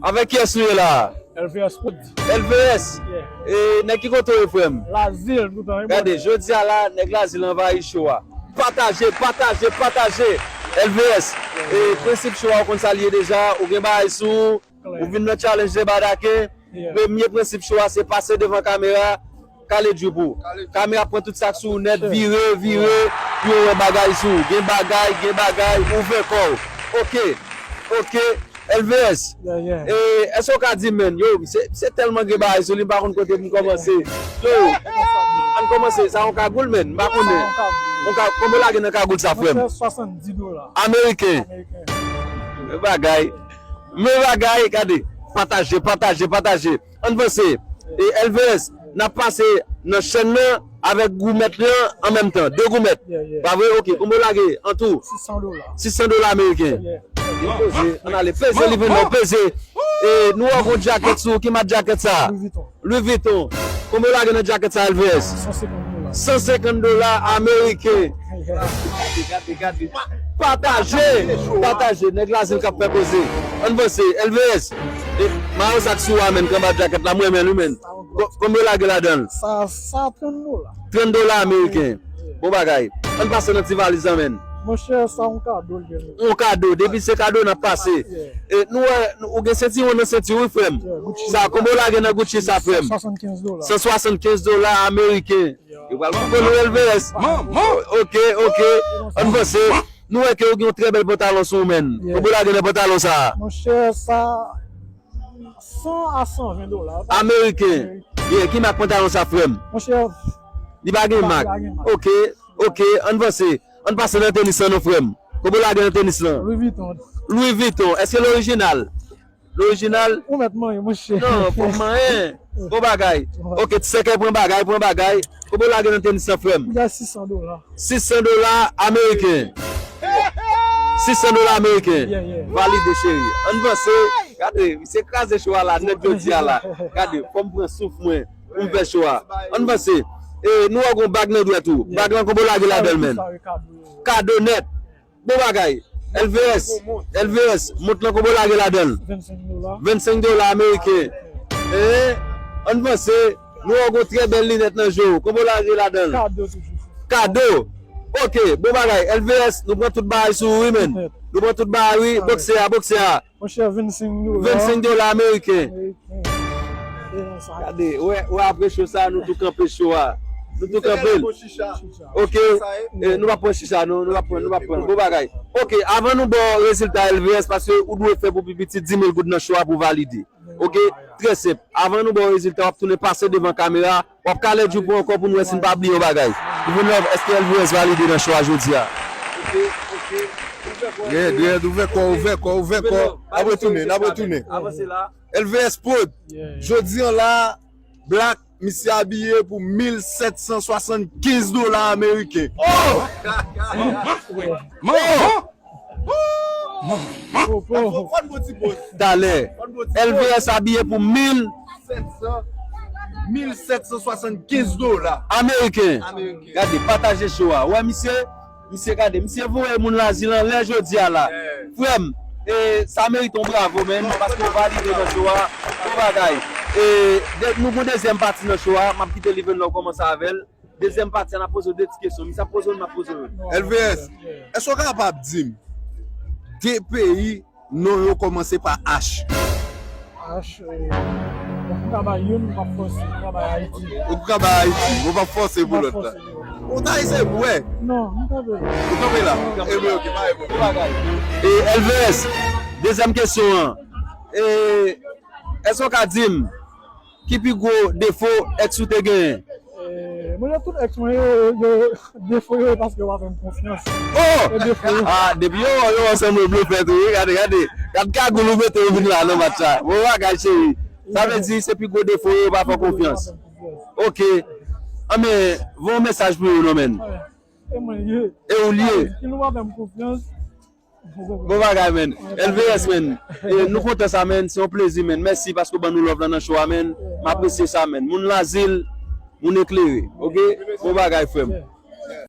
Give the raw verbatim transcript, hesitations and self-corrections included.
Avèk kiyès nou ye la? L V S Prod. L V S. Yeah. E nèg ki kote w ye, frè m? Lazil, toutan. Gade, jodi a la, nèg Lazil anvayi show a. Pataje, pataje, pataje. L V S. E prensip show a, ou konn sa l ye deja, ou gen bagay sou ou, ou vin nan challenge de Badaken. Yeah. Premye prensip show a, se pase devan kamera, kale djoup ou. Kamera pran tout sa k sou ou nèt, vire, vire, pou yo wè bagay sou ou. Gen bagay, gen bagay, ouvè kò w. Ok, ok, L V S. Yeah, yeah. E, èske w ka di m, menn? Yo, se, se tèlman gen bagay sou li, m pa konn kote pou m kòmanse. Yo, ann kòmanse, sa yon kagoul, menn, m pa konnen. Yon ka-, konbyen w lage nan kagoul sa, frè m? Monchè, swasanndiz dola. Ameriken. Ameriken. Men bagay. Men bagay, gade. Pataje, pataje, pataje. Ann vanse. E L V S, n ap pase nan chèn nan avèk goumèt lan an menm tan. De goumèt. Yeah, yeah. Pa vre? Ok. Konbyen w lage an tou? Sis san dola. Sis san dola ameriken. Yeah. Peze, ann ale. Peze, li vin nan peze. E nou wè yon djakèt sou ou. Ki mak djakèt sa? Louis Vuitton. Louis Vuitton. Konbyen w lage nan djakèt sa, L V S? San senkant dola. San senkant dola ameriken. Yeah. Gade, gade, gade. Pataje! Pataje! Nèg Lazil k ap fè koze. Ann vanse, L V S. E, mayo sa k sou a, menn, k anba djakèt la, m renmen l, wi, menn. Ko-, konbyen w lage ladan l? Sa, sa trant dola. Trant dola ameriken. Bon bagay. Ann pase nan ti valiz lan, menn. Monchè, sa yon kado l gen. Yon kado. Depi se kado, n ap pase. Yeah. E, nou wè, nou, ou gen sentiwon nan senti w, wi, frè m. Yeah, Gucci. Sa, konbyen w lage nan Gucci sa, frè m? San swasannkenz dola. San swasannkenz dola ameriken. Yo pral koupe nou L V S. Manman! Ok, ok. Ann vanse. Nou wè ke ou gen yon trè bèl pantalon sou ou, menn. Yeah. Konbyen w lage nan pantalon sa a? Monchè, sa san a san ven dola. Ameriken. Yeah, ki mak pantalon sa, frè m? Monchè, li pa gen mak. Li pa gen mak. Ok, ok. Ann vanse. Ann pase nan tenis lan non, frè m. Konbyen w lage nan tenis lan? Louis Vuitton. Louis Vuitton. Èske l orijinal? L orijinal? Ou mèt manyen, monchè. Non, fò m manyen. Bon bagay. Ok, ti sèkèy pran bagay, pran bagay. Konbyen w lage nan tenis lan, frè m? Li a sis san dola. Sis san dola ameriken. Sis san dola ameriken. Yeah, yeah. Valide, cheri. Ann vanse. Gade, misye kraze show a la, nèt jodi a la. Gade, fò m pran souf mwen pou m fè show a. Ann vanse. E, nou wè gon bag nan dwèt ou. Yeah. Bag lan, konbyen w lage ladan l, menn? Kado nèt. Bon bagay. L V S. L V S. Mont lan, konbyen w lage ladan l? Vennsenk dola. Vennsenk dola ameriken. E, ann vanse. Nou wè w gon trè bèl linèt nan je w. Konbyen w lage ladan l? Kado toujou. Kado. Ok. Bon bagay. L V S, nou pran tout bagay sou ou, wi, menn. Nou pran tout bagay, wi. Bòksè a, bòksè a. Monchè, vennsenk dola. Vennsenk dola ameriken. Ameriken. Gade, wè, wè, apre show sa, nou tou kanpe show a. Nou tou kanpe l. Ok. E, nou pa pran chicha, non, nou pa pran, nou pa pran. Bon bagay. Ok, avan nou ba w rezilta L V S, paske ou dwe fè pou pi piti dis mil goud nan show a pou valide. Ok, trè senp. Avan nou ba w rezilta, w ap tounen pase devan kamera, w ap kale djoup ou ankò pou nou wè si n pa bliye yon bagay. Even Love, èske L V S valide nan show a jodi a? Rèd, rèd, ouvè kò, ouvè kò, ouvè kò. N ap retounen, n ap retounen. L V S Prod, jodi an la, Black, misye abiye pou mil sèt san swasannkenz dola ameriken. Oh! Manman! Talè. L V S abiye pou mil. Mil sèt san swasannkenz dola ameriken. Gade, pataje show a. Wè, misye, misye, gade, misye voye moun Lazil anlè jodi a la. Frè m, e, sa merite yon bravo, menn, paske w valide nan show a. Bon bagay. E, de, nou gon dezyèm pati nan show a. M ap kite Livenlove kòmanse avè l. Dezyèm pati a, n ap poze w de ti kesyon. Misye ap poze w, m ap poze w. L V S, èske w kapab di m de peyi non yo kòmanse pa H? H, e, bon, m ka bay youn, m p ap fòse, m ka bay Ayiti. Ou ka bay Ayiti, ou p ap fòse pou lòt la. Ou ta eseye pou wè? Non, m kanpe la. Ou kanpe la? Ebyen, ok, pa gen pwoblèm. E L V S, dezyèm kesyon an. E, èske w ka di m ki pi gwo defo èks ou te genyen? E, mwen, tout èks mwen yo, yo, defo yo, e paske yo pa fè m konfyans. Oh! E defo yo. Ah, depi yo, yo ansanm yo blofè tou, wi. Gade, gade. Gad kagoul ou mete ou vin la nan match la. Bon bagay, cheri. Sa vle di, se pi gwo defo yo, yo pa fè w konfyans. Ok. Anben, voye yon mesaj pou yo, non, menn. E mwen ye. E ou l ye. Ki nou pa fè m konfyans. Bon bagay, menn. L V S, menn. E, nou kontan sa, menn. Se yon plezi, menn. Mèsi paske w ban nou love lan nan show a, menn. M apresye sa, menn. Moun Lazil, moun eklere. Ok? Bon bagay, frè m.